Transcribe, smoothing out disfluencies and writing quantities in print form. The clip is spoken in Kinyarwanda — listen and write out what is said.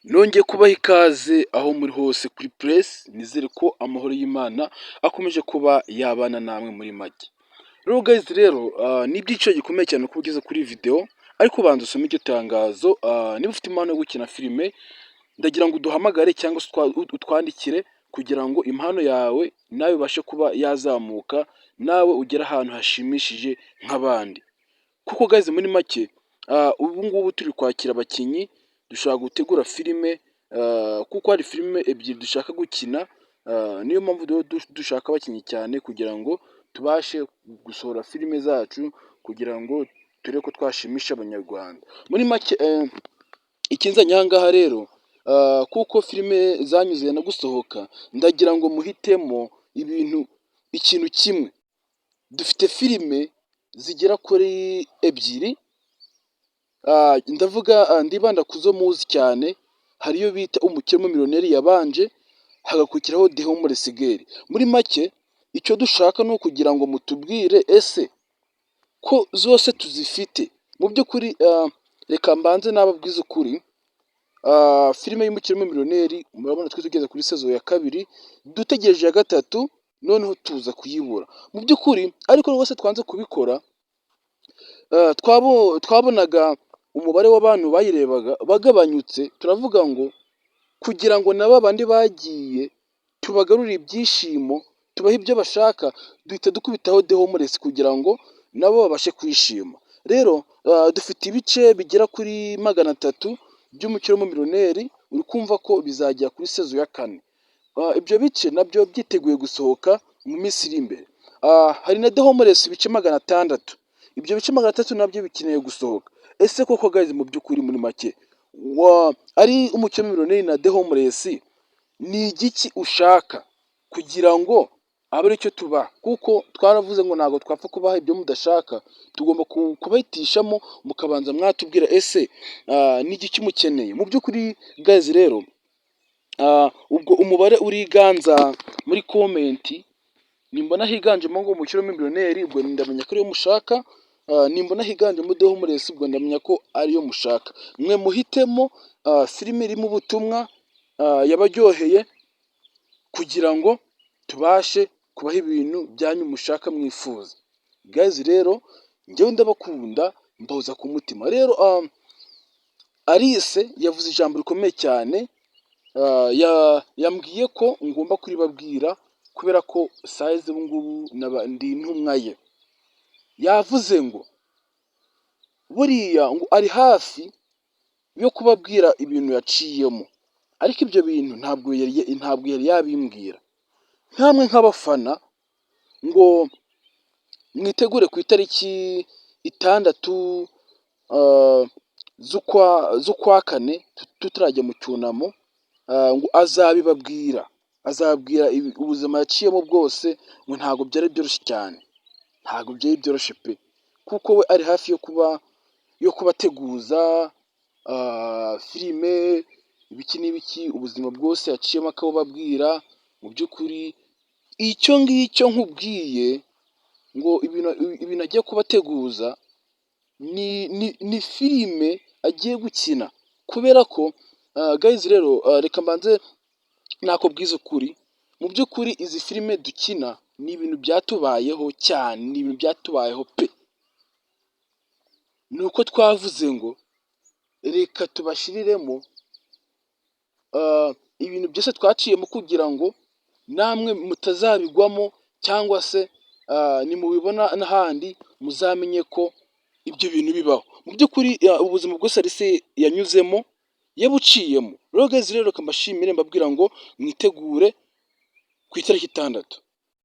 Nongeye kubaha ikaze aho muri hose kuri Press, nizere ko amahoro y'Imana akomeje kuba yabana namwe muri make. Rero guys rero, ni iby'igiciro gikomeye cyane kuba ugeze kuri iyi video, ariko banza usome iryo tangazo. Niba ufite impano yo gukina filime, ndagira ngo uduhamagare cyangwa se utwandikire kugira ngo impano yawe nawe ibashe kuba yazamuka, nawe ugere ahantu hashimishije nk'abandi. Kuko guys, muri make, ubu ngubu turi kwakira abakinnyi, dushaka gutegura filime, kuko hari filime ebyiri dushaka gukina, niyo mpamvu rero dushaka abakinnyi cyane kugira ngo tubashe gusohora filime zacu, kugira ngo turebe ko twashimisha Abanyarwanda. Muri make, ikinzanye aha ngaha rero, kuko filime zanyuze no gusohoka, ndagira ngo muhitemo ibintu ikintu kimwe. Dufite filime zigera kuri ebyiri, ndavuga ndibanda ku zo muzi cyane, hari iyo bita Umukire Miliyoneri yabanje, hagakurikiraho The Homeless Girl. Muri make, icyo dushaka ni ukugira ngo mutubwire: ese ko zose tuzifite? Mu by'ukuri, reka mbanze nababwize ukuri, filime y'Umukire Miliyoneri murabona twe tugeze kuri saison ya kabiri, dutegereje iya gatatu, noneho tuza kuyibura. Mu by'ukuri ariko rwose twanze kubikora, twabonaga umubare w'abantu bayirebaga bagabanyutse, turavuga ngo kugira ngo na babandi bagiye tubagarurire ibyishimo, tubahe ibyo bashaka, duhita dukubitaho The Homeless kugira ngo nabo babashe kwishima. Rero dufite ibice bigera kuri 300 by'Umukire w'Umumiliyoneri, uri kumva ko bizagera kuri saison ya kane. Ibyo bice nabyo byiteguye gusohoka mu minsi iri imbere. Hari na The Homeless ibice 600. Ibyo bice 600 nabyo bikeneye gusohoka. Ese koko guys, mu by'ukuri muri make, ari Umukire Millionaire na The Homeless, ni igiki ushaka kugira ngo abe aricyo tubaha? Kuko twaravuze ngo ntabwo twapfa kubaha ibyo mudashaka, tugomba kubahitishamo mukabanza mwatubwira: ese ni igiki mukeneye mu by'ukuri? Guys rero, ubwo umubare uriganza muri comment, nimbona higanjemo ngo Umukire Millionaire, ubwo ndamenya ko ariyo mushaka. Nimbona higanjemo The Homeless, ubwo ndamenya ko ariyo mushaka. Mwe muhitemo filime irimo ubutumwa yabaryoheye kugira ngo tubashe kubaha ibintu byanyu mushaka, mwifuza. Guys rero, njyewe ndabakunda, mbahoza ku mutima. Rero Alice yavuze ijambo rikomeye cyane, yambwiye ko ngomba kuribabwira kubera ko sayizi ubu ngubu ndi intumwa ye. Yavuze ngo buriya ngo ari hafi yo kubabwira ibintu yaciyemo, ariko ibyo bintu ntabwo yari yabimbwira. Nkamwe nk'abafana, ngo mwitegure ku itariki 6 z'ukwa kane, tutarajya mu cyunamo, ngo azabibabwira, azababwira ubuzima yaciyemo bwose. Ngo ntabwo byari byoroshye cyane, ntabwo byari byoroshye pe, kuko we ari hafi yo kubateguza filime, ibiki n'ibiki, ubuzima bwose yaciyemo akabubabwira. Mu by'ukuri icyo ngicyo nkubwiye ngo ibintu agiye kubateguza ni filime agiye gukina. Kubera ko guys rero, reka mbanze nakubwiza ukuri: mu by'ukuri izi filime dukina ni ibintu byatubayeho cyane, ni ibintu byatubayeho pe. Ni uko twavuze ngo reka tubashiriremo ibintu byose twaciyemo kugira ngo namwe mutazabigwamo, cyangwa se nimubibona n'ahandi muzamenye ko ibyo bintu bibaho. Mu by'ukuri ubuzima bwose Alice yanyuzemo yabuciyemo. Rero guys rero, reka mbashimire, mbabwira ngo mwitegure ku itariki 6.